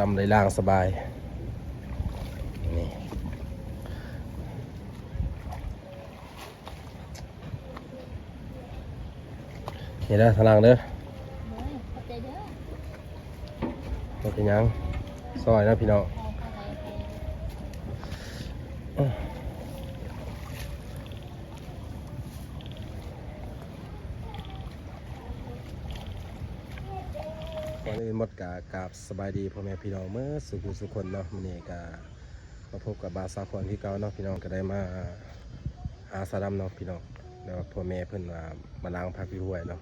ດຳໄດ້ລ້າງສະບາຍ ນີ້ ນີ້ເດີ ທາງຫຼັງເດີ ໂດຍ ຂອບໃຈເດີ ບໍ່ເປັນຫຍັງ ຊ່ອຍເນາະພີ່ນ້ອງ. ກ່ອນອື່ນໝົດກະກາບສະບາຍດີພໍ່ແມ່ພີ່ນ້ອງເໝິດສູ່ຜູ້ສູ່ຄົນເນາະ. ມື້ນີ້ກະມາພົບກັບບ່າວສາຄອນຄືເກົ່າເນາະພີ່ນ້ອງ. ກະໄດ້ມາຫາສາວດຳເນາະພີ່ນ້ອງ ແລ້ວພໍ່ແມ່ເພິ່ນວ່າມາລ້າງຜັກຢູ່ຫ້ວຍເນາະ.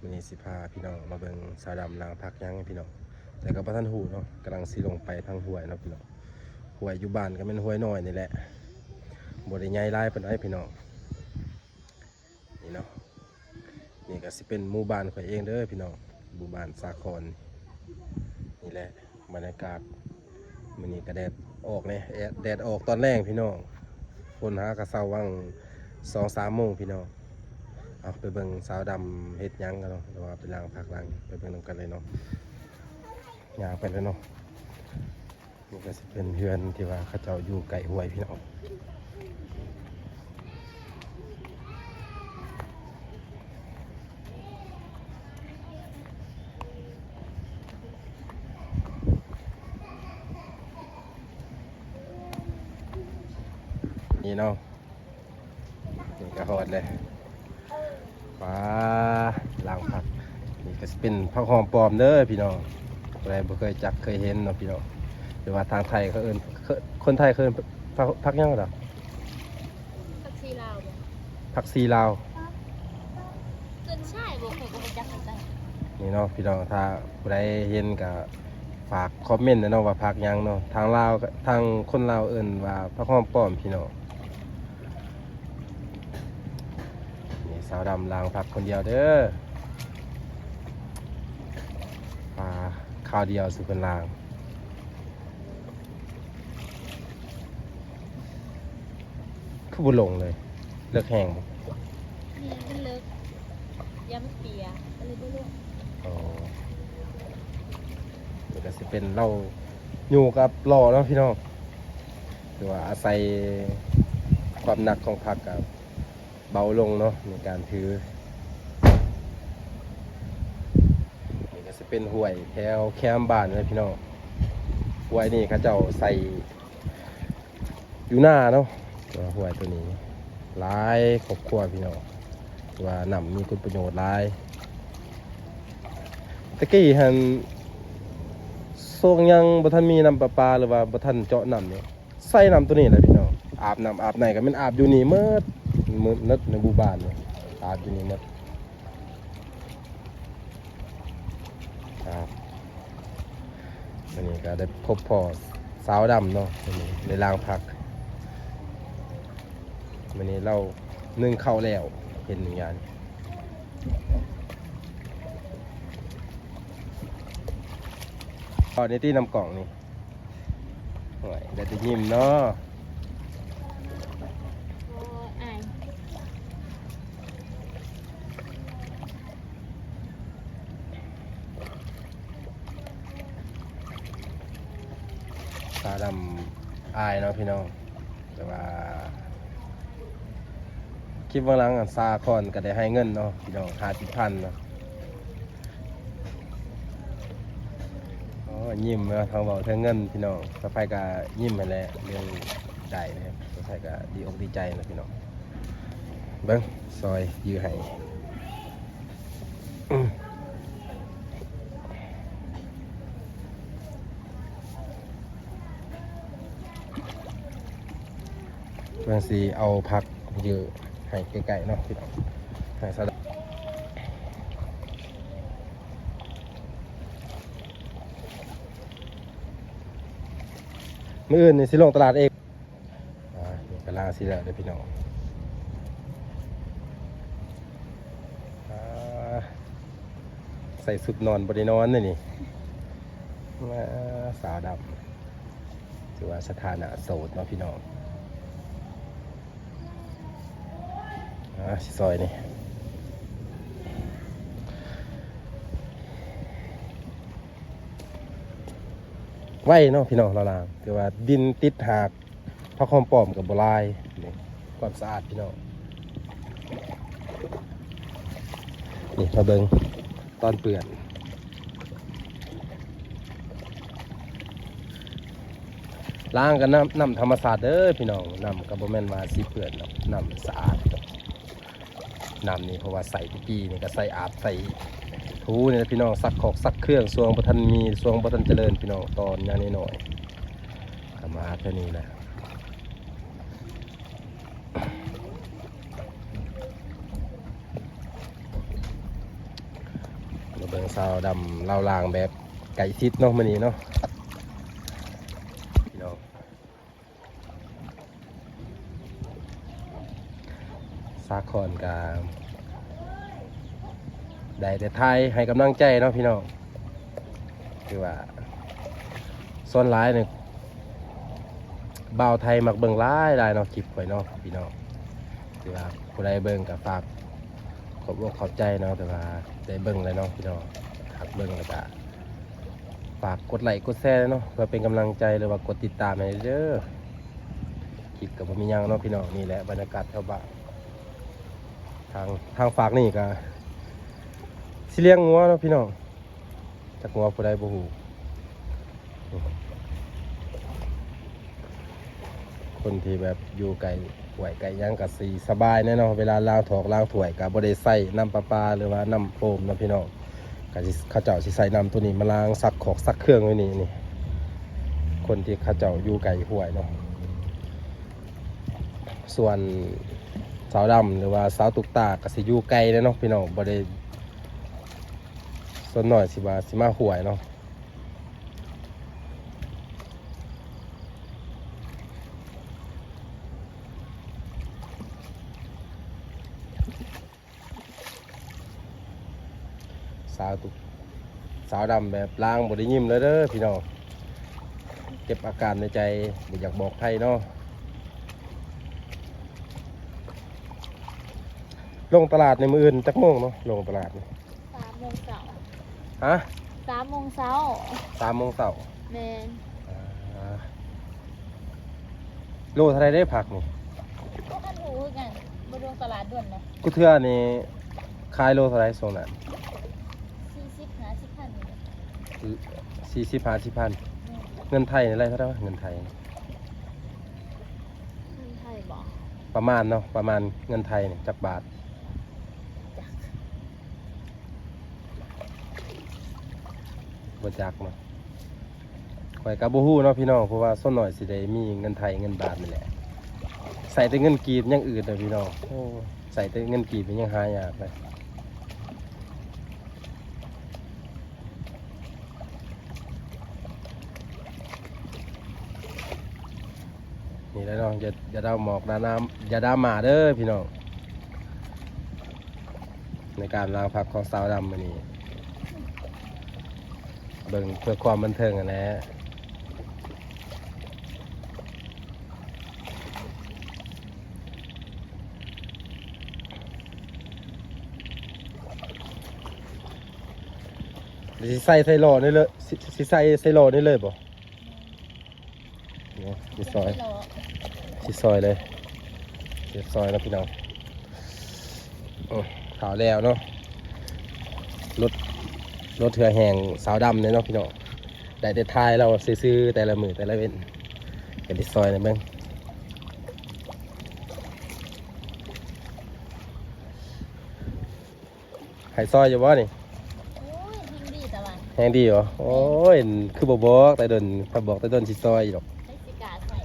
ມື້ນີ້ຊິພາພີ່ນ້ອງມາເບິ່ງສາວດຳລ້າງຜັກຫຍັງພີ່ນ້ອງ ແຕ່ກະບໍ່ທັນຮູ້ເນາະ ກຳລັງຊິລົງໄປທາງຫ້ວຍເນາະພີ່ນ້ອງ. ຫ້ວຍຢູ່ບ້ານກະແມ່ນຫ້ວຍນ້ອຍນີ້ແຫຼະ ບໍ່ໄດ້ໃຫຍ່ຫຼາຍປານໃດພີ່ນ້ອງ. ນີ້ເນາະ ນີ້ກະຊິເປັນໝູ່ບ້ານຂ້ອຍເອງເດີພີ່ນ້ອງ ໝູ່ບ້ານສາຄອນ. ນີ້ແຫຼະບັນຍາກາດ ມື້ນີ້ກະແດດອອກແດ່ ແດດອອກຕອນແລງພີ່ນ້ອງ. ຝົນຫາກະເຊົາຫວ່າງສອງສາມໂມງພີ່ນ້ອງ. ເອົາ ໄປເບິ່ງສາວດຳເຮັດຫຍັງກັນເນາະ ຫຼືວ່າໄປລ້າງຜັກລ້າງ ໄປເບິ່ງນຳກັນເລີຍເນາະ. ຍ່າງໄປເລີຍເນາະ. ນີ້ກະຊິເປັນເຮືອນທີ່ວ່າເຂົາເຈົ້າຢູ່ໃກ້ຫ້ວຍພີ່ນ້ອງ. ນີ້ເນາະ ນີ້ກະຮອດແລ້ວ ປາ ລ້າງຜັກ. ນີ້ກະຊິເປັນຜັກຫອມປ້ອມເດີພີ່ນ້ອງ ຜູ້ໃດບໍ່ເຄີຍຈັກເຄີຍເຫັນເນາະພີ່ນ້ອງ. ຫຼືວ່າທາງໄທເຂົາເອີ້ນ ຄົນໄທເຂົາເອີ້ນຜັກ ຜັກຫຍັງລະ? ຜັກຊີລາວບໍ? ຜັກຊີລາວ ເກີນຊາຍບໍ່ ຂ້ອຍກະບໍ່ຈັກຄືກັນ. ນີ້ເນາະພີ່ນ້ອງ ຖ້າຜູ້ໃດເຫັນກະຝາກຄອມເມັນແດ່ເນາະວ່າຜັກຫຍັງເນາະ. ທາງລາວ ທາງຄົນລາວເອີ້ນວ່າຜັກຫອມປ້ອມພີ່ນ້ອງ. ນີ້ສາວດຳລ້າງຜັກຄົນດຽວເດີ ປາ ຄາວດຽວສູ່ເພິ່ນລ້າງ. ຄືບໍ່ລົງເລີຍ ເລິກແຮງບໍ່? ແມ່ນ ມັນເລິກ ຢ້ານມັນເປຍ ກະເລີຍບໍ່ລົງ. ອໍ ນີ້ກະຊິເປັນເລົາຢູ່ກັບລໍ້ເນາະພີ່ນ້ອງ ຄືວ່າອາໄສຄວາມໜັກຂອງຜັກກະເບົາລົງເນາະໃນການຖື. ນີ້ກະຊິເປັນຫ້ວຍແຖວແຄມບ້ານເລີຍພີ່ນ້ອງ. ຫ້ວຍນີ້ເຂົາເຈົ້າໃສ່ ຢູ່ນາເນາະ ແຕ່ວ່າຫ້ວຍໂຕນີ້ຫຼາຍຄອບຄົວພີ່ນ້ອງ ຖືວ່ານ້ຳມີຄຸນປະໂຫຍດຫຼາຍ. ແຕ່ກີ້ຫັ້ນ ຊ່ວງຍັງບໍ່ທັນມີນ້ຳປະປາ ຫຼືວ່າບໍ່ທັນເຈາະນ້ຳນີ້ ໃສ່ນ້ຳໂຕນີ້ແຫຼະພີ່ນ້ອງ. ອາບນ້ຳອາບໃນກະແມ່ນອາບຢູ່ນີ້ໝົດ ໝົດໃນໝູ່ບ້ານນີ້ ອາບຢູ່ນີ້ໝົດ. ອ່າ ມື້ນີ້ກະໄດ້ພົບພໍ້ສາວດຳເນາະ ມື້ນີ້ໄດ້ລ້າງຜັກ. ມື້ນີ້ລາວໜຶ້ງເຂົ້າແລ້ວ ເຫັນໜຶ້ງຢ່າງ ພໍ້ນີ້ຕິ ນ້ຳກ້ອງນີ້. ໂອ້ຍ ໄດ້ແຕ່ຍິ້ມເນາະ. ສາວດຳອາຍເນາະພີ່ນ້ອງ ແຕ່ວ່າຄລິບເບື້ອງຫຼັງ ອັນ ສາຄອນກະໄດ້ໃຫ້ເງິນເນາະພີ່ນ້ອງ ຫ້າສິບພັນເນາະ. ອໍ ຍິ້ມເນາະ ທັງເວົ້າທັງເງິນພີ່ນ້ອງ. ສາວໄພກະຍິ້ມຫັ້ນແຫຼະ ເລື່ອງໄດ້ເນາະ ສາວໄພກະດີອົກດີໃຈເນາະພີ່ນ້ອງ. ເບິ່ງ ຊ່ອຍຢື້ໃຫ້ ເພິ່ນຊິເອົາຜັກຢື້ໃຫ້ໃກ້ໆເນາະພີ່ນ້ອງ ໃຫ້ສາວດຳ. ມື້ອື່ນນີ້ຊິລົງຕະຫຼາດເອງ. ອ່າ ນີ້ກຳລັງຊິແລ້ວເດີພີ່ນ້ອງ. ອ່າ ໃສ່ຊຸດນອນບໍ່ໄດ້ນອນເດ້ນີ້. ມາ ສາວດຳ ຖືວ່າສະຖານະໂສດເນາະພີ່ນ້ອງ. ອ່າ ຊິຊອຍນີ້. ໂອ້ ໄວເນາະພີ່ນ້ອງ ລາວລາງ ຖືວ່າດິນຕິດຫາກ ຜັກຫອມປ້ອມກໍບໍ່ຫຼາຍ. ນີ້ຄວາມສະອາດພີ່ນ້ອງ ນີ້ມາເບິ່ງຕອນເປື້ອນ ລ້າງກັບນ້ຳ ນ້ຳທຳມະຊາດເດີພີ່ນ້ອງ. ນ້ຳກໍບໍ່ແມ່ນວ່າຊິເປື້ອນດອກ ນ້ຳສະອາດ. ນ້ຳນີ້ເພາະວ່າໃຊ້ແຕ່ກີ້ນີ້ກໍໃຊ້ອາບໃຊ້ຖູນີ້ແຫຼະພີ່ນ້ອງ ຊັກຄອກຊັກເຄື່ອງ ຊ່ວງບໍ່ທັນມີ ຊ່ວງບໍ່ທັນຈະເລີນພີ່ນ້ອງ ຕອນຍັງນ້ອຍໆ ກໍມາເທື່ອນີ້ແຫຼະ. ມາເບິ່ງສາວດຳລາວລ່າງແບບໃກ້ຊິດເນາະ ມື້ນີ້ເນາະ ພີ່ນ້ອງ. ສາຄອນກະໄດ້ແຕ່ຖ່າຍໃຫ້ກຳລັງໃຈເນາະພີ່ນ້ອງ ຄືວ່າສ່ວນຫຼາຍນີ້ບ່າວໄທມັກເບິ່ງຫຼາຍໆເນາະ ຄລິບຂ້ອຍເນາະພີ່ນ້ອງ. ຄືວ່າຜູ້ໃດເບິ່ງກະຝາກຂອບອົກຂອບໃຈເນາະ ແຕ່ວ່າໄດ້ເບິ່ງແລ້ວເນາະພີ່ນ້ອງ ຫາກເບິ່ງແລ້ວກະ ຝາກກົດໄລ້ກົດແຊເນາະ ເພື່ອເປັນກຳລັງໃຈ ຫຼືວ່າກົດຕິດຕາມໃຫ້ເດີ. ຄລິບກໍບໍ່ມີຫຍັງເນາະພີ່ນ້ອງ ນີ້ແຫຼະບັນຍາກາດແຖວບ້ານ. ທາງ ທາງຟາກນີ້ກໍຊິລ້ຽງງົວເນາະພີ່ນ້ອງ ຈັກງົວຜູ້ໃດບໍ່ຮູ້. ຄົນທີ່ແບບຢູ່ໃກ້ຫ້ວຍໃກ້ຫຍັງກໍຊິສະບາຍແດ່ເນາະ ເວລາລ້າງຖອກລ້າງຖ້ວຍກໍບໍ່ໄດ້ໃຊ້ນ້ຳປະປາ ຫຼືວ່ານ້ຳໂຟມເນາະພີ່ນ້ອງ. ກໍຊິ ເຂົາເຈົ້າຊິໃຊ້ນ້ຳໂຕນີ້ມາລ້າງຊັກຄອກຊັກເຄື່ອງຢູ່ນີ້ ນີ້ ຄົນທີ່ເຂົາເຈົ້າຢູ່ໃກ້ຫ້ວຍເນາະ. ສ່ວນສາວດຳ ຫຼືວ່າສາວຕຸກຕາ ກໍຊິຢູ່ໄກແດ່ເນາະພີ່ນ້ອງ ບໍ່ໄດ້ ສ່ວນໜ້ອຍຊິວ່າຊິມາຫ້ວຍເນາະ. ສາວຕຸກ ສາວດຳແບບລ້າງບໍ່ໄດ້ຍິ້ມເລີຍເດີພີ່ນ້ອງ ເກັບອາການໃນໃຈ ບໍ່ຢາກບອກໃຜເນາະ. ລົງຕະຫຼາດໃນມື້ອື່ນຈັກໂມງເນາະ ລົງຕະຫຼາດນີ້? ສາມໂມງເຊົ້າ. ຮະ? ສາມໂມງເຊົ້າ. ສາມໂມງເຊົ້າ. ແມ່ນ. ອ່າ ໂລເທົ່າໃດເດ້ຜັກນີ້? ບໍ່ທັນຮູ້ຄືກັນ ບໍ່ລົງຕະຫຼາດດົນແລ້ວ. ກູເທື່ອນີ້ຂາຍໂລເທົ່າໃດຊ່ວງນັ້ນ? ສີ່ສິບ ຫ້າສິບພັນນີ້ແຫຼະ. ສີ່ສິບ ຫ້າສິບພັນ. ແມ່ນ. ເງິນໄທນີ້ໄດ້ເທົ່າໃດວະ ເງິນໄທ? ເງິນໄທບໍ? ປະມານເນາະ ປະມານເງິນໄທນີ້ຈັກບາດ? ຈັກ ບໍ່ຈັກເນາະ. ຂ້ອຍກໍບໍ່ຮູ້ເນາະພີ່ນ້ອງ ເພາະວ່າສ່ວນໜ້ອຍຊິໄດ້ມີເງິນໄທເງິນບາດນີ້ແຫຼະ ໃຊ້ແຕ່ເງິນກີບ ຢ່າງອື່ນນະພີ່ນ້ອງ. ໂອ້ ໃຊ້ແຕ່ເງິນກີບນີ້ຍັງຫາຍາກເລີຍ. ນີ້ແຫຼະເນາະ ຢ່າ ຢ່າດາວໝອກ ຢ່າດາມາເດີພີ່ນ້ອງ. ໃນການລ້າງຜັກຂອງສາວດຳມື້ນີ້ ເບິ່ງເພື່ອຄວາມບັນເທີງຫັ້ນແຫຼະ. ຊິໃສ່ໃສ່ລໍ້ນີ້ເລີຍ ຊິ ຊິໃສ່ໃສ່ລໍ້ນີ້ເລີຍບໍ່? ນີ້ຊິຊອຍ ຊິຊອຍເລີຍ ເກັບຊອຍເນາະພີ່ນ້ອງ. ອື ເຂົ້າແລ້ວເນາະ ລົດ ລົດເຮືອແຮງສາວດຳເດ້ເນາະພີ່ນ້ອງ. ໄດ້ແຕ່ຖ່າຍລາວຊື່ໆ ແຕ່ລະມື້ແຕ່ລະເວັນ ກໍໄດ້ຊອຍໃຫ້ເບິ່ງ. ໃຫ້ຊອຍຢູ່ບໍ່ນີ້? ໂອ້ຍ ແຮງດີແຕ່ວ່າ ແຮງດີບໍ່? ໂອ້ຍ ຄືບໍ່ບອກແຕ່ດົນ ຖ້າບອກແຕ່ດົນຊິຊອຍຢູ່ດອກ. ໃຜຊິກ້າໃສ່?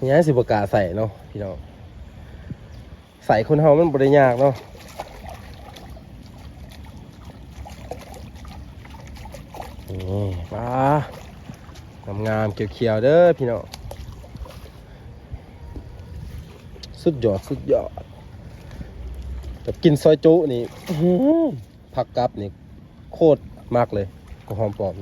ຫຍັງຊິບໍ່ກ້າໃສ່ເນາະພີ່ນ້ອງ ໃສ່ຄົນເຮົາມັນບໍ່ໄດ້ຍາກເນາະ. ນີ້ ປາ ງາມໆ ຂຽວໆ ເດີພີ່ນ້ອງ. ສຸດຍອດ ສຸດຍອດ ແບບກິນຊອຍຈຸນີ້ ອື ຜັກກັບນີ້ໂຄດມັກເລີຍ ກໍຫອມປ້ອມ.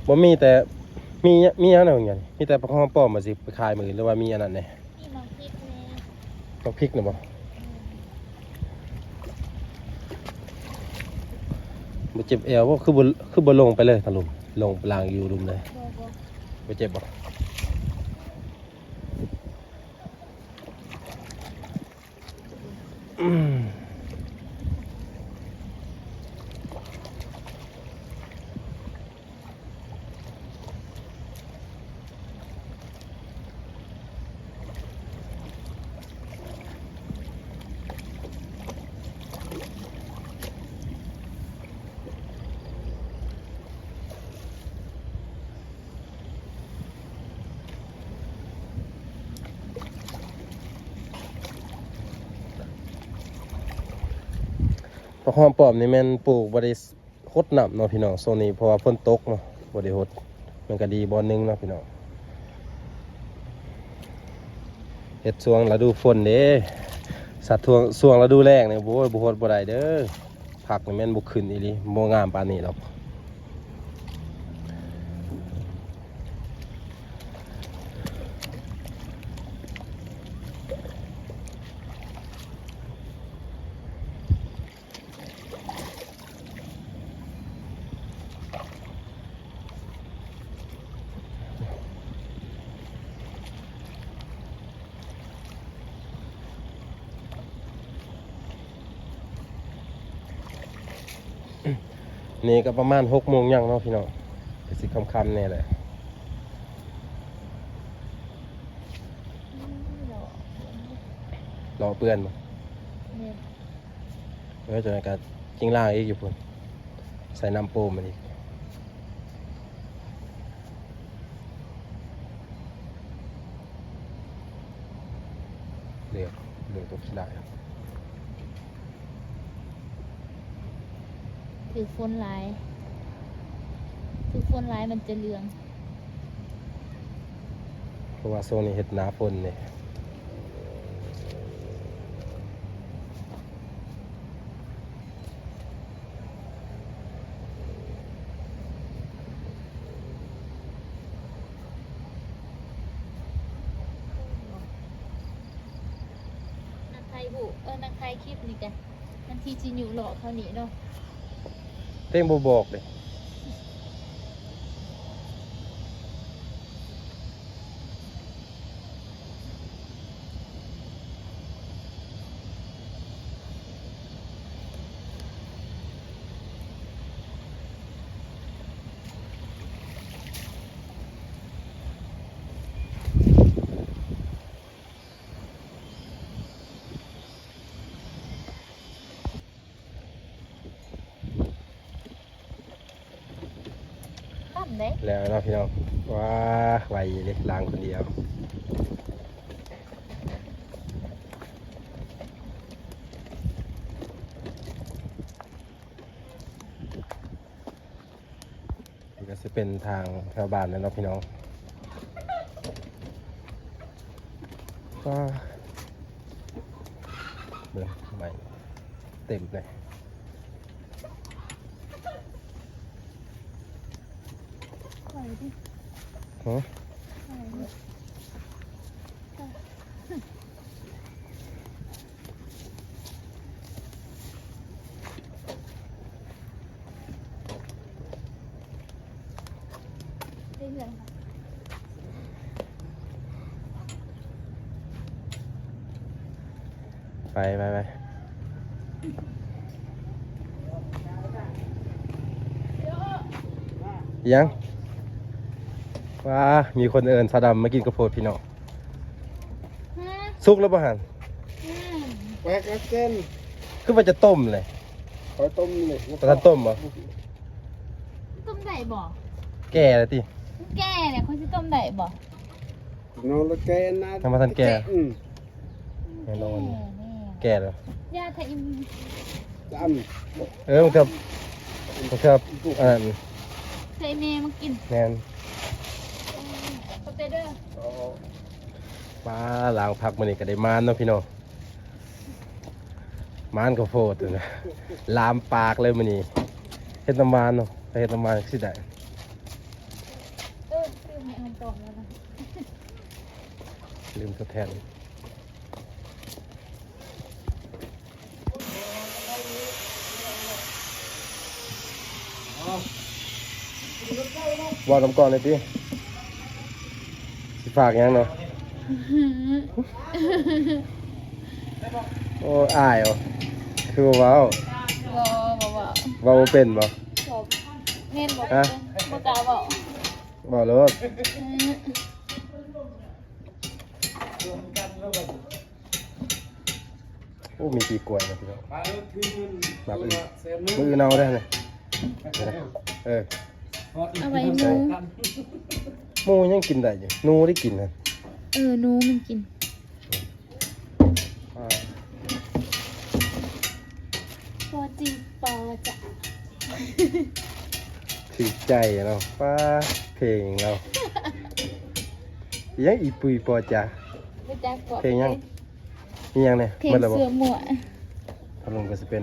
ເ ບໍ່ມີແຕ່ ມີ ມີຫຍັງແດ່ຫວານີ້? ມີແຕ່ຜັກຫອມປ້ອມວ່າຊິໄປຂາຍມື້ອື່ນ ຫຼືວ່າມີອັນນັ້ນແດ່? ມີໝາກພິກແດ່. ໝາກພິກນະບໍ່? ບໍ່ເຈັບແອວບໍ່? ຄືບໍ່ ຄືບໍ່ລົງໄປເລີຍທາງລຸ່ມ? ລົງໄປລ້າງຢູ່ລຸ່ມເລີຍ. ບໍ່ ບໍ່ ບໍ່ເຈັບບໍ່? ຜັກຫອມປ້ອມນີ້ແມ່ນປູກບໍ່ໄດ້ຫົດນ້ຳເນາະພີ່ນ້ອງ ຊ່ວງນີ້ ເພາະວ່າຝົນຕົກເນາະ ບໍ່ໄດ້ຫົດ. ມັນກໍດີບ່ອນໜຶ່ງເນາະພີ່ນ້ອງ ເຮັດຊ່ວງລະດູຝົນເດ້. ສັດຊ່ວງ ຊ່ວງລະດູແລ້ງນີ້ ໂອ້ຍ ບໍ່ຫົດບໍ່ໄດ້ເດີ້. ຜັກນີ້ແມ່ນບໍ່ຂຶ້ນອີ່ຫຼີ ບໍ່ງາມປານນີ້ດອກ. ນີ້ກໍປະມານຫົກໂມງຍັງເນາະພີ່ນ້ອງ ກໍຊິຄ່ຳໆແດ່ແຫຼະ. ເລາະເປື້ອນບໍ່? ແມ່ນ. ເອີ ຈັ່ງໃດກໍຈິງລ້າງອີກຢູ່ພຸ້ນ ໃສ່ນ້ຳໂປມມັນອີກ. ເລືອກ ເລືອກຕົວຂີ້ຫຼ້າ. ຖືກຝົນຫຼາຍ ຖືກຝົນຫຼາຍມັນຈະເຫຼືອງ. ເພາະວ່າຊ່ວງນີ້ເຮັດໜ້າຝົນເດ້. ນັກຖ່າຍຮູບ ເອີ ນັກຖ່າຍຄລິບນີ້ກະ ອັນທີ່ຊິຍຸເລາະເຂົານີ້ເນາະ ເຕັງບໍ່ບອກເດ້. ຄ່ຳເດ້ ແລ້ວເນາະພີ່ນ້ອງ. ວ້າ ໄວເດ້ ລ້າງຄົນດຽວ. ນີ້ກໍຊິເປັນທາງແຖວບ້ານແລ້ວເນາະພີ່ນ້ອງ. ວ້າ ເບິ່ງ ໄມ້ເຕັມເລີຍ. ໄປດິ ຮະ? ໄປດິ. ໄປ ໄປ ໄປ. ຫຍັງ? ວ້າ ມີຄົນເອີ້ນສາວດຳມາກິນເຂົ້າໂພດພີ່ນ້ອງ. ຮະ? ສຸກແລ້ວບໍ່ຫັ້ນ? ອືມ ແປກແລ້ວເຊັ່ນ ຄືວ່າຈະຕົ້ມເລີຍ. ຂ້ອຍຕົ້ມເລີຍ. ບໍ່ທັນຕົ້ມບໍ່? ຕົ້ມໄດ້ບໍ່? ແກ່ແລ້ວຕິ? ມັນແກ່ແລ້ວ ຂ້ອຍຊິຕົ້ມໄດ້ບໍ່? ນ້ອງລະແກ່ນະ ຍັງບໍ່ທັນແກ່. ອືມ ແນ່ນອນ ແກ່ແລ້ວ. ຢ່າຖ້າອີ່ມ ຈຳ ເອີ ມັນເກືອບ ມັນເກືອບ ອັນນັ້ນ ໃສ່ແມ່ມາກິນ. ແມ່ນ. ຂອບໃຈເດີ. ປ້າ ລ້າງຜັກມື້ນີ້ກໍໄດ້ໝານເນາະພີ່ນ້ອງ. ໝານເຂົ້າໂພດນະ ລາມປາກເລີຍມື້ນີ້. ເຮັດນ້ຳຫວານເນາະ ໄປເຮັດນ້ຳຫວານຄືຊິໄດ້. ແມ່ອອມປອມແລ້ວນະ ລືມທົດແທນ. ເວົ້ານຳກ່ອນແດ່ຕິ ຊິຝາກຫຍັງເນາະ? ໂອ້ ອາຍບໍ່? ຄືບໍ່ເວົ້າ? ບໍ່ ບໍ່ເວົ້າ. ເວົ້າບໍ່ເປັນບໍ່? ບໍ່ ແມ່ນບໍ່? ຮະ? ບໍ່ ບໍ່ກ້າເວົ້າ. ເວົ້າໂລດ. ອືມ. ໂອ້ ມີປີກລ້ວຍນະພີ່ນ້ອງ. ໝາກອື່ນ ມື້ອື່ນເອົາໄດ້ນະ. ເອີ ເອົາໄວ້ໝູ ໝູຍັງກິນໄດ້ຢູ່. ໜູໄດ້ກິນນະ. ເອີ ໜູມັນກິນ. ອ່າ ພໍຈີພໍຈະ ຖືກໃຈເນາະ. ປ້າ ເພງເນາະ. ອີຫຍັງ ອີປຸຍປໍຈາ? ບໍ່ຈັກບໍ່. ເພງຫຍັງ? ອີຫຍັງແດ່? ເພງເສືອໝວກ. ທາງລຸ່ມກໍຊິເປັນ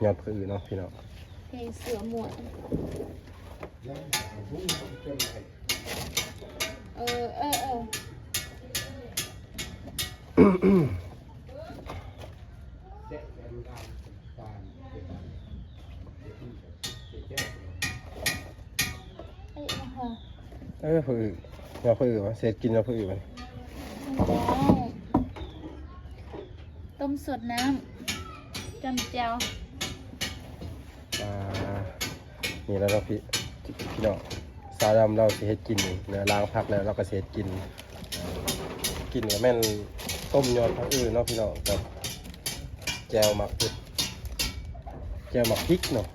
ຍອດຜັກອື້ເນາະພີ່ນ້ອງ. ເພງເສືອໝວກ. ເອີ ເອີ ເອີ. ເອີ ເອີ ຍອດຜັກອື້ ຍອດຜັກອື້ ເສດກິນຍອດຜັກອື້ບັດນີ້. ຕົ້ມສົດນ້ຳ ຈ້ຳແຈ່ວ. ອ່າ ນີ້ແຫຼະເນາະພີ່ ພີ່ນ້ອງ ສາວດຳລາວຊິເຮັດກິນນີ້ ແລ້ວລ້າງຜັກແລ້ວລາວກໍຊິເຮັດກິນ. ກິນກໍແມ່ນຕົ້ມຍອດຜັກອື້ເນາະພີ່ນ້ອງ ກັບແຈ່ວໝາກເຜັດ ແຈ່ວໝາກພິກເນາະ.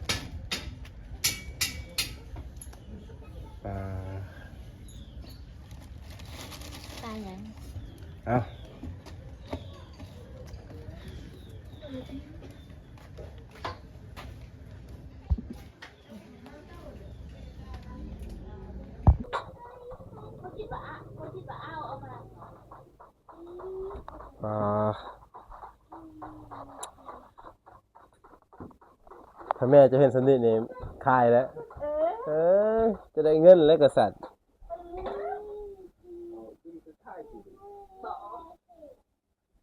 ອ່າ ປາຫຍັງ? ເອົ້າ. ອ່າ ຖ້າແມ່ຈະເຫັນສຳນີ້ນີ້ຂາຍແລ້ວ. ເອີ ຈະໄດ້ເງິນແລ້ວກະສັດ.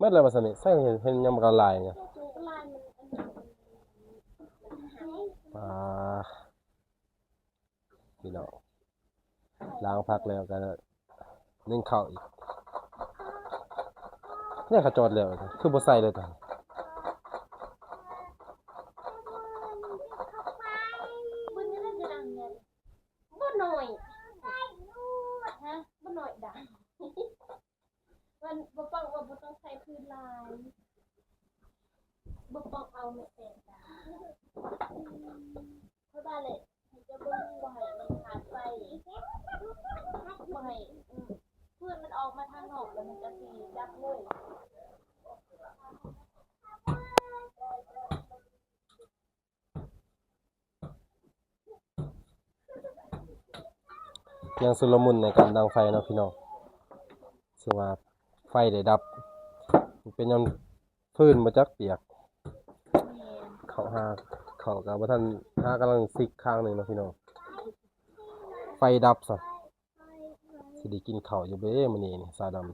ໝົດແລ້ວບໍ່ສຳນີ້ ໃສ່ເຫັນ ເຫັນຍັງບໍ່ເຂົ້າຫຼາຍຫຍັງ. ອ່າ ພີ່ນ້ອງ ລ້າງຜັກແລ້ວກໍ ໜຶ້ງເຂົ້າອີກ. ແນວຂະຈອດແລ້ວ ຄືບໍ່ໃສ່ເລີຍຕາ. ບໍ່ໜ້ອຍ ຮະ ບໍ່ໜ້ອຍດາ. ມັນບໍ່ປອງວ່າບໍ່ຕ້ອງໃສ່ພື້ນຫຼາຍ ບໍ່ປອງເອົາແມ່ແຕນດາ. ຂ້ອຍວ່າແຫຼະ ໃຫ້ເຈົ້າເບິ່ງ ບໍ່ໃຫ້ມັນຂາດໄຟ ບໍ່ໃຫ້ ອືມ ຟືນມັນອອກມາທາງນອກແລ້ວມັນກະຊິດັບເລີຍ. ຍັງຊຸນລະມຸນໃນການດັງໄຟເນາະພີ່ນ້ອງ. ເຊິ່ງວ່າໄຟໄດ້ດັບ ເປັນຫຍັງຟືນບໍ່ຈັກປຽກ. ເຂົ້າຫາ ເຂົ້າກໍບໍ່ທັນຫາ ກຳລັງຊິກຂ້າງໜຶ່ງເນາະພີ່ນ້ອງ. ໄຟດັບຊະ ຊິໄດ້ກິນເຂົ້າຢູ່ເບມື້ນີ້ນີ້ ສາວດຳ.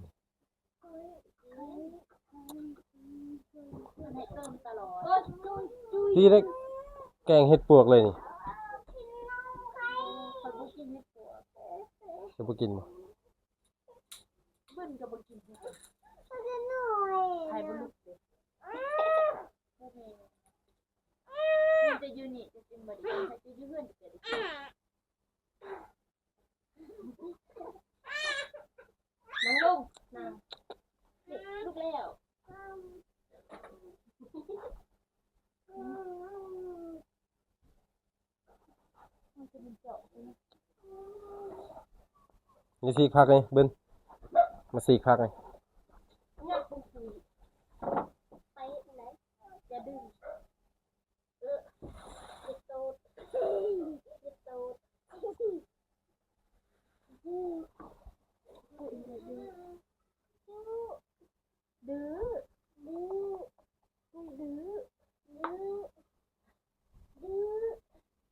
ທີ່ໄດ້ແກງເຫັດປວກເລີຍນີ້. ຈະບໍ່ກິນບໍ່? ເບິ່ງກໍບໍ່ກິນຄືກັນ. ໃຜບໍ່ລຸກເດ້. ແມ່ນຈະຢູ່ນີ້ຈະກິນບໍ່ໄດ້ກິນ ໃຜຈະຢູ່ເຮືອນຈະໄດ້ກິນ. ນັ່ງລົງ ນັ່ງ ນີ້ ລຸກແລ້ວ. ນີ້ ສີກຜັກນີ້ ບຶນ ມາສີກຜັກນີ້.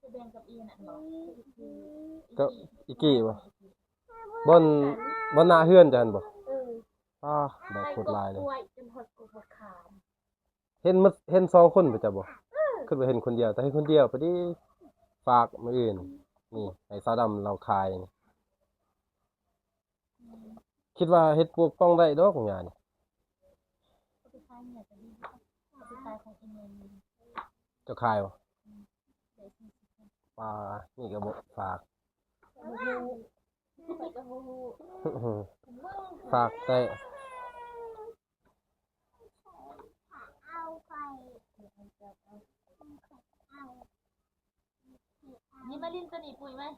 ຈະແບ່ງກັບອີ່ນັ້ນບໍ່? ກັບອີ່ກີ້ບໍ່? ບ່ອນ ບ່ອນໜ້າເຮືອນເຈົ້າຫັ້ນບໍ່? ເອີ ອ້າ ແດດໂຄດຫຼາຍເລີຍ ໄປກົກກ້ວຍຈົນຮອດກົກມະຂາມ. ເຫັນໝົດ ເຫັນສອງຄົນບໍ່ເຈົ້າບໍ່? ເອີ ຄິດວ່າເຫັນຄົນດຽວ ແຕ່ເຫັນຄົນດຽວ ພໍດີຝາກມື້ອື່ນ ນີ້ໃຫ້ສາວດຳລາວຂາຍນີ້. ຄິດວ່າເຮັດປົວກະປ໋ອງໄດ້ດອກຫຍ້ານີ້. ເຈົ້າຂາຍບໍ່? ປາ ນີ້ກໍບໍ່ຝາກ ຝາກແຕ່ ນີ້ມາຫຼິ້ນຕົວນີ້ປຸ້ຍໄວ້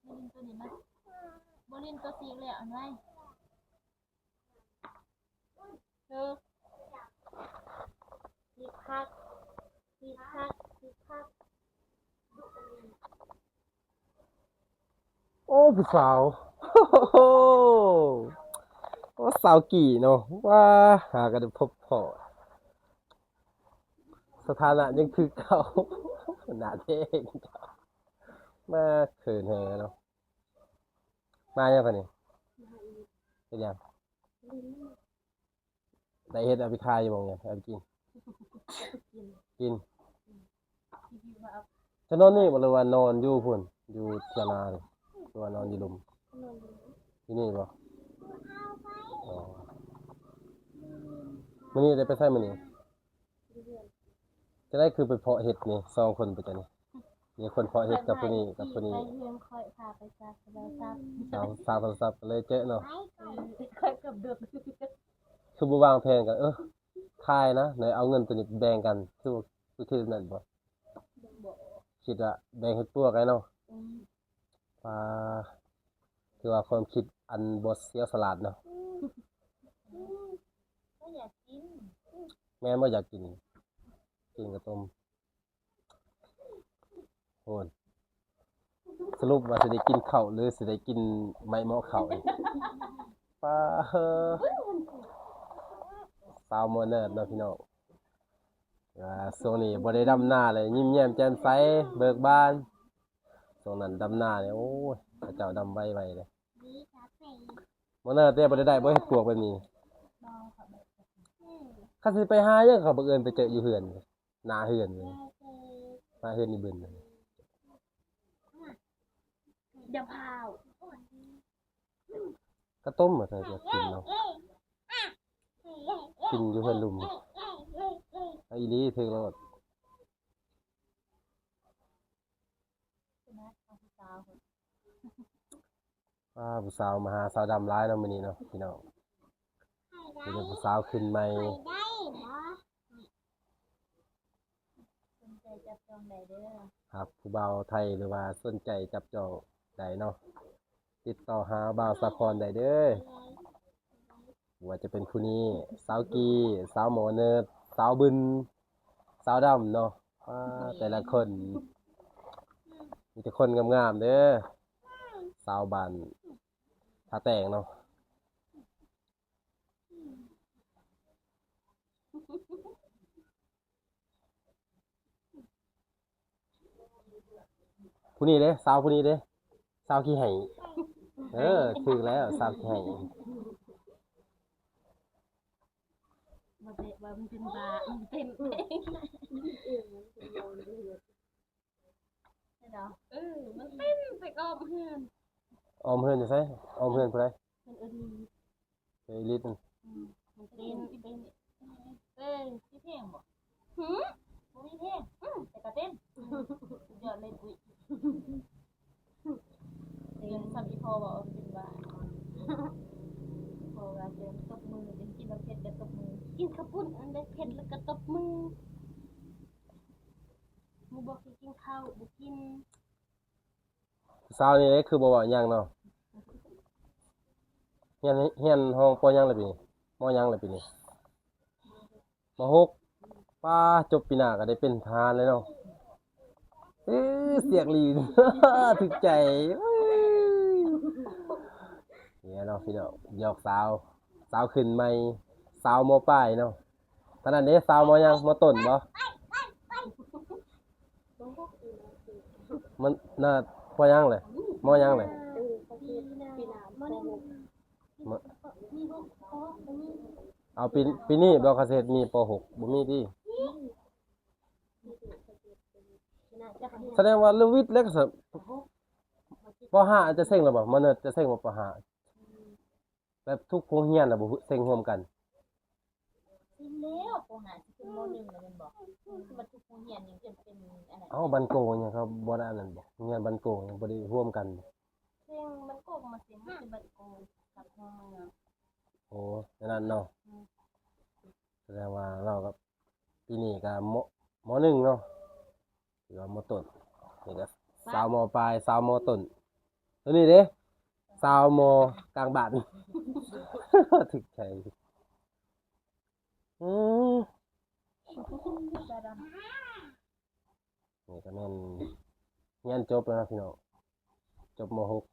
ມາຫຼິ້ນຕົວນີ້ມາ ບໍ່ຫຼິ້ນຕົວສີແລ້ວອັນໄວ້ ເອີ ຊິຄັກ ຊິຄັກ ຊິຄັກ. ໂອ້ ຜູ້ສາວ ໂອ້ ສາວກີ້ເນາະ ວ້າ ຫາກໍໄດ້ພົບພໍ້ ສະຖານະຍັງຄືເກົ່າ ໜ້າແດງ ມາເຂີນແຮງເນາະ ມາຫຍັງຊະນີ້ ເຮັດຫຍັງ? ໄດ້ເຮັດເອົາໄປຂາຍຢູ່ບໍ່? ເອົາໄປກິນ ກິນ ກິນ ຈະນອນນີ້ບໍ່ ຫຼືວ່ານອນຢູ່ພຸ້ນ ຢູ່ເຖຍງນານີ້ ຫຼືວ່ານອນຢູ່ລຸ່ມ? ຢູ່ນີ້ບໍ່? ອໍ ມື້ນີ້ໄດ້ໄປໃສມື້ນີ້? ຈັ່ງໃດຄືໄປເພາະເຫັດນີ້ ສອງຄົນໄປຈັ່ງນີ້ ມີຄົນເພາະເຫັດກັບຜູ້ນີ້ກັບຜູ້ນີ້ ໄປເຮືອນຂ້ອຍ ພາໄປຊາກໂທລະສັບ ສາກ ສາກໂທລະສັບ ກໍເລີຍເຈີເນາະ ຂ້ອຍກັບດຸກ ຄືບໍ່ວາງແຜນກັນ ເອີ ຂາຍນະ ແລ້ວເອົາເງິນໂຕນີ້ໄປແບ່ງກັນ ຄືວ່າ ຄືຄິດແບບນັ້ນບໍ່? ບໍ່ ຄິດວ່າແບ່ງເຮັດປົວກັນເນາະ ອືມ ອ່າ ຖືວ່າຄວາມຄິດອັນບໍ່ສຽວສະຫຼາດເນາະ ອືມ ກໍຢາກກິນ ແມ່ນບໍ່ ຢາກກິນ ກິນກະຕົ້ມ ໂອ້ຍ ສະຫຼຸບວ່າຊິໄດ້ກິນເຂົ້າ ຫຼືຊິໄດ້ກິນໄມ້ເໝາະເຂົ້າອີກ ປາ ເຮີ ສາວໝໍເນີດເນາະພີ່ນ້ອງ ອ່າ ຊ່ວງນີ້ບໍ່ໄດ້ດຳນາເລີຍ ຍິ້ມແຍ້ມແຈ່ມໃສ ເບີກບານ ຊ່ວງນັ້ນດຳນານີ້ ໂອ້ຍ ເຂົາເຈົ້າດຳໄວໆເລີຍ ໝໍເນີດເດ້ ບໍ່ໄດ້ ໄດ້ບໍ່ເຮັດປວກແບບນີ້ ຄັນຊິໄປຫາຫຍັງ ເຂົາບັງເອີນໄປເຈີຢູ່ເຮືອນ ໜ້າເຮືອນເລີຍ ໜ້າເຮືອນອີ່ເບິ່ນ ຢ່າພາວ ກະຕົ້ມວ່າຊັ້ນ ຢາກກິນເນາະ ກິນຢູ່ເຮືອນລຸ່ມ ເອົາອີ່ຫຼີ ຖືກໂລດ. ອ່າ ຜູ້ສາວມາຫາສາວດຳຫຼາຍເນາະມື້ນີ້ເນາະພີ່ນ້ອງ ມີແຕ່ຜູ້ສາວຂຶ້ນໃໝ່ ສົນໃຈຈັບຈອງໄດ້ເດີ ຫາກຜູ້ບ່າວໄທ ຫຼືວ່າສົນໃຈຈັບຈອງໄດ້ເນາະ ຕິດຕໍ່ຫາບ່າວສາຄອນໄດ້ເດີ ບໍ່ວ່າຈະເປັນຜູ້ນີ້ ສາວກີ້ ສາວໝໍເນີດ ສາວບຶນ ສາວດຳເນາະ ອ່າ ແຕ່ລະຄົນ ມີແຕ່ຄົນງາມໆເດີ ສາວບ້ານທ່າແຕງເນາະ. ຜູ້ນີ້ເດ້ ສາວຜູ້ນີ້ເດ້ ສາວຂີ້ໄຫ້ ເອີ ຖືກແລ້ວ ສາວຂີ້ໄຫ້ ບໍ່ແມ່ນວ່າມັນເປັນບ້າ ມັນເປັນເອງ ເອີ ມັນເປັນໄປອ້ອມເຮືອນ ອ້ອມເຮືອນຢູ່ໃສ? ອ້ອມເຮືອນຜູ້ໃດ? ເຮືອນເອື້ອຍ ເອີລິດ ອືມ ມັນເຕັ້ນ ເຕັ້ນ ເອີຍ ມີເພງບໍ່? ຫື? ບໍ່ມີເພງ ອືມ ແຕ່ກະເຕັ້ນ ສຸດຍອດເລີຍປຸ້ຍ ເຕັ້ນສ່ຳອີ່ພໍ່ເວົ້າເປັນວ່າ ພໍ່ວ່າເຕັ້ນຕົບມື ກິນເຂົ້າເຜັດກະຕົບມື ກິນເຂົ້າປຸ້ນອັນໃດເຜັດແລ້ວກະຕົບມື ໝູ່ບອກໃຫ້ກິນເຂົ້າ ບໍ່ກິນ. ຜູ້ສາວນີ້ເດ້ ຄືບໍ່ເວົ້າຫຍັງເນາະ ຮຽນ ຮຽນຫ້ອງ ປ.ຫຍັງລະປີນີ້? ມ.ຫຍັງລະປີນີ້? ມ.ຫົກ ປ້າ ຈົບປີໜ້າກໍໄດ້ເປັນທະຫານແລ້ວເນາະ ເອີ ສຽກຫຼີ ຖືກໃຈ ນີ້ເນາະພີ່ນ້ອງ ຢອກສາວ ສາວຂຶ້ນໃໝ່ ສາວ ມ.ປາຍເນາະ. ຕອນນັ້ນເດ້ ສາວ ມ.ຫຍັງ? ມ.ຕົ້ນບໍ່? ມັນໜ້າ ປ.ຫຍັງແຫຼະ? ມ.ຫຍັງແຫຼະ? ປີໜ້າ ມ.ໜຶ່ງ ມະ ມີຫົກ ປ.ຫົກ ກໍມີ ເອົາ ປີ ປີນີ້ບໍ່ ເຂົາຊິເຮັດມີ ປ.ຫົກ ບໍ່ມີຕິ? ສະແດງວ່າລະວິດແລ້ວກໍ ປ.ຫ້າ ຈະເສັງແລ້ວບໍ່? ມະເນີດຈະເສັງບໍ່ ປ.ຫ້າ? ແບບທຸກໂຮງຮຽນລະບໍ່ເສັງຮ່ວມກັນ? ເສັງແລ້ວ ປ.ຫ້າ ຊິຂຶ້ນ ມ.ໜຶ່ງ ແລ້ວແມ່ນບໍ່? ຄືວ່າທຸກໂຮງຮຽນນີ້ເປັນ ເປັນອັນນັ້ນ ເອົ້າ ບ້ານໂກຫຍັງເຂົາບໍ່ໄດ້ອັນນັ້ນບໍ່? ໂຮງຮຽນບ້ານໂກຫຍັງບໍ່ໄດ້ຮ່ວມກັນ? ເສັງ ບ້ານໂກກໍມາເສັງ ເປັນບ້ານໂກກັບຫົວເມືອງ. ໂອ້ ແນວນັ້ນເນາະ. ອືມ ສະແດງວ່າລາວກໍ ປີນີ້ກໍ ມ. ມ.ໜຶ່ງ ເນາະ ຖືວ່າ ມ.ຕົ້ນ ນີ້ກໍ ຊາວ ມ.ປາຍ ຊາວ ມ.ຕົ້ນ ໂຕນີ້ເດ້ ຊາວ ມ.ກາງບ້ານ ຖືກໃຈ. ອືມ ນີ້ກໍແມ່ນຮຽນຈົບແລ້ວເນາະພີ່ນ້ອງ ຈົບ ມ.ຫົກ.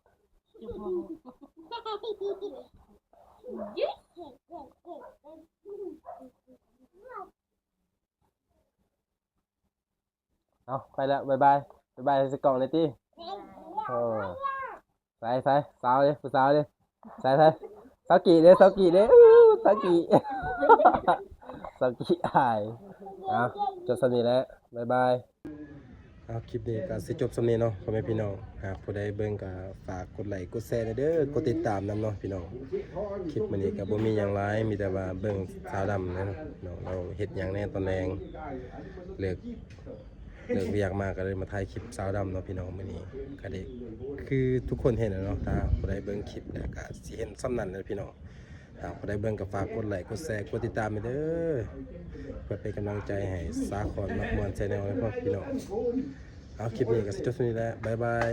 ຈົບ ມ.ຫົກ. ເອົາ ໄປແລ້ວ ບາຍບາຍ ບາຍບາຍໃສ່ກ້ອງແດ່ຕິ. ເອີ ໃສ ໃສ ສາວເດ້ ຜູ້ສາວເດ້ ໃສ ໃສ ສາວກີ້ເດ້ ສາວກີ້ເດ້ ອູ້ ສາວກີ້ ສາວກີ້ອາຍ. ເອົາ ຈົບສ່ຳນີ້ແຫຼະ ບາຍບາຍ. ເອົາ ຄລິບນີ້ກໍຊິຈົບສ່ຳນີ້ເນາະ ພໍ່ແມ່ພີ່ນ້ອງ. ຫາກຜູ້ໃດເບິ່ງກໍຝາກກົດໄລກົດແຊແດ່ເດີ ກົດຕິດຕາມນຳເນາະພີ່ນ້ອງ. ຄລິບມື້ນີ້ກໍບໍ່ມີຫຍັງຫຼາຍ ມີແຕ່ວ່າເບິ່ງສາວດຳເນາະ ເນາະ ລາວເຮັດຫຍັງແດ່ຕອນແລງ ເລີກ ເລີກວຽກມາກໍເລີຍມາຖ່າຍຄລິບສາວດຳເນາະພີ່ນ້ອງ. ມື້ນີ້ກໍໄດ້ຄືທຸກຄົນເຫັນແຫຼະເນາະ ຖ້າຜູ້ໃດເບິ່ງຄລິບແລ້ວກໍຊິເຫັນສ່ຳນັ້ນແຫຼະພີ່ນ້ອງ. ຖ້າຜູ້ໃດເບິ່ງກໍຝາກກົດໄລ ກົດແຊ ກົດຕິດຕາມໃຫ້ເດີ ເພື່ອເປັນກຳລັງໃຈໃຫ້ສາຄອນມັກມ່ວນ Channel ເດີພໍ່ພີ່ນ້ອງ. ເອົາ ຄລິບນີ້ກໍຊິຈົບສ່ຳນີ້ແຫຼະ ບາຍບາຍ.